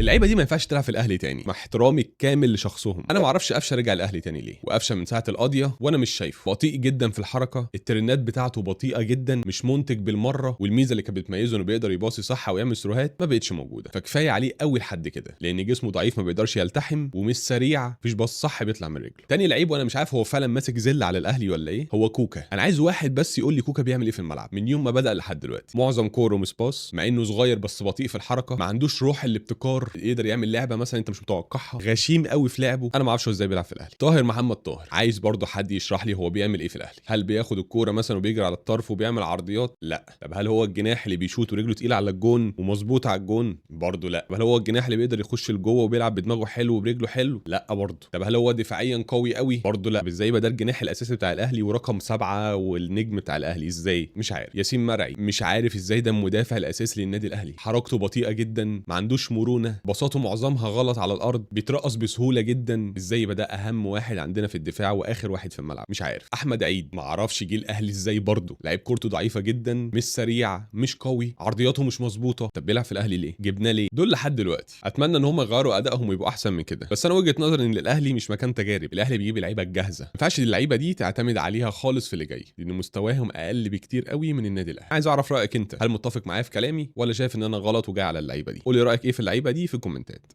اللعيبة دي ما ينفعش تلعب في الاهلي تاني، مع احترامي الكامل لشخصهم. انا ما اعرفش قفشه رجع الاهلي تاني ليه، وقفشه من ساعة القضية وانا مش شايفه. بطيء جدا في الحركة، الترنات بتاعته بطيئه جدا، مش منتج بالمرة، والميزة اللي كانت بتميزه انه بيقدر يباصي صح ويعمل ثروهات ما بقتش موجودة. فكفايه عليه قوي لحد كده، لان جسمه ضعيف ما بيقدرش يلتحم، ومش سريع، مفيش باص صح بيطلع من رجله. تاني لعيب وانا مش عارف هو فعلا ماسك زل على الاهلي ولا ايه، هو كوكا. انا عايز واحد بس يقول لي كوكا بيعمل ايه في الملعب من يوم ما بدا لحد دلوقتي. معظم كورة miss pass، مع انه صغير بس بطيء في الحركة، ما عندوش روح الابتكار، يقدر يعمل لعبه مثلا انت مش متوقعها، غشيم قوي في لعبه. انا ما اعرفش هو ازاي بيلعب في الاهلي. طاهر محمد طاهر، عايز برضه حد يشرح لي هو بيعمل ايه في الاهلي. هل بياخد الكورة مثلا وبيجري على الطرف وبيعمل عرضيات؟ لا. طب هل هو الجناح اللي بيشوط ورجله تقيلة على الجون ومظبوط على الجون؟ برضه لا. طب هل هو الجناح اللي بيقدر يخش لجوه وبيلعب بدماغه حلو وبرجله حلو؟ لا برضه. طب هل هو دفاعيا قوي قوي؟ برضه لا. ازاي يبقى ده الجناح الاساسي بتاع الاهلي ورقم 7 والنجم بتاع الاهلي؟ ازاي؟ مش عارف. ياسين مرعي، مش عارف ازاي ده المدافع الاساسي للنادي الاهلي. حركته بطيئه جدا، ما عندوش مرونة، بساطته معظمها غلط على الارض، بيترقص بسهولة جدا. ازاي يبقى ده اهم واحد عندنا في الدفاع واخر واحد في الملعب؟ مش عارف. احمد عيد، ما اعرفش جه الاهلي ازاي برضه، لعيب كورته ضعيفة جدا، مش سريع، مش قوي، عرضياته مش مظبوطة. طب بيلعب في الاهلي ليه؟ جبناه ليه؟ دول لحد دلوقتي اتمنى ان هم يغيروا ادائهم ويبقوا احسن من كده. بس انا وجهه نظري ان الاهلي مش مكان تجارب، الاهلي بيجيب اللعيبة الجاهزة، ما ينفعش اللعيبة دي تعتمد عليها خالص في اللي جاي، لان مستواهم اقل بكتير قوي من النادي الاهلي. عايز اعرف رايك انت، هل متفق معايا في كلامي ولا شايف ان انا غلط وجاي على اللعيبة دي؟ قولي رايك ايه في اللعيبة دي في الكومنتات.